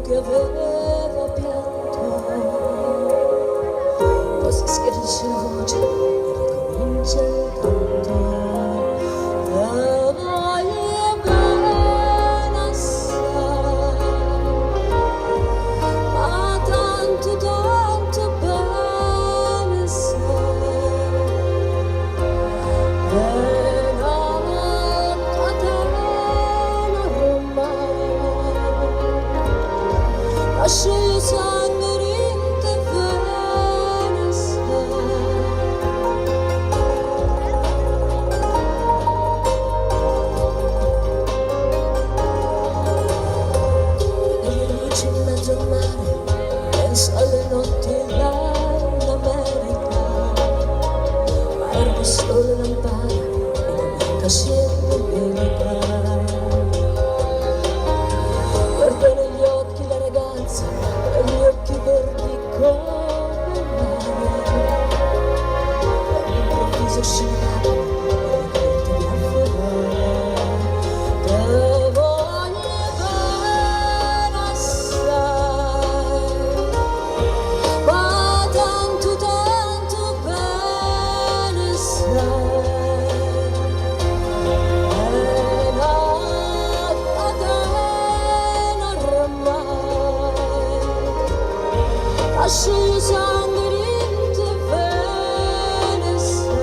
Che aveva pianto. Poi si schiarisce la voce e ricomincia il canto. Te voglio bene assai, ma tanto, tanto bene assai. È 'na catena ormai, Asce 'o sangue dint' 'e vene assai. Le luci in mezzo al mare, penso alle notti là in America. Ma erano solo lampade e domenica si è domenica. Guardo negli occhi la ragazza, con gli occhi verdi come il mare. E all'improvviso scivolata e mi perdo di afferrare. Te voglio bene assai, ma tanto, tanto bene assai. È 'na catena ormai, Asce 'o sangue dint' 'e vene assai.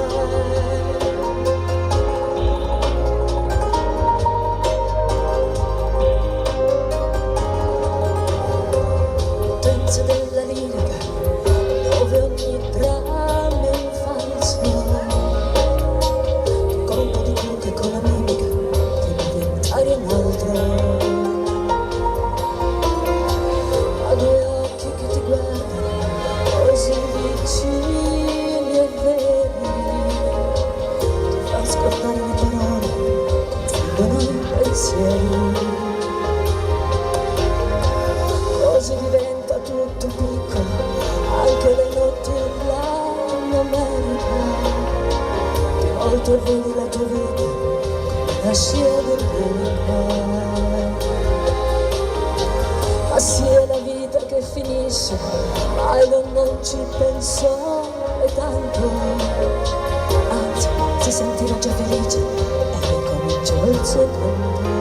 Potenza della lirica, dove ogni dramma è un falso. Tu con un po' di trucco e con la mimica ti puoi diventare un altro. Ma due occhi che ti guardano così vicini e veri, ti fanno scordare le parole, confondono i pensieri. Così diventa tutto piccolo, anche le notti là in America. Ti volti e vedi la tua vita come la scia dell'elica. Ma sì è la vita che finisce, ma io non ci penso tanto. Anzi, si sentirà già felice e ricominciò il suo canto.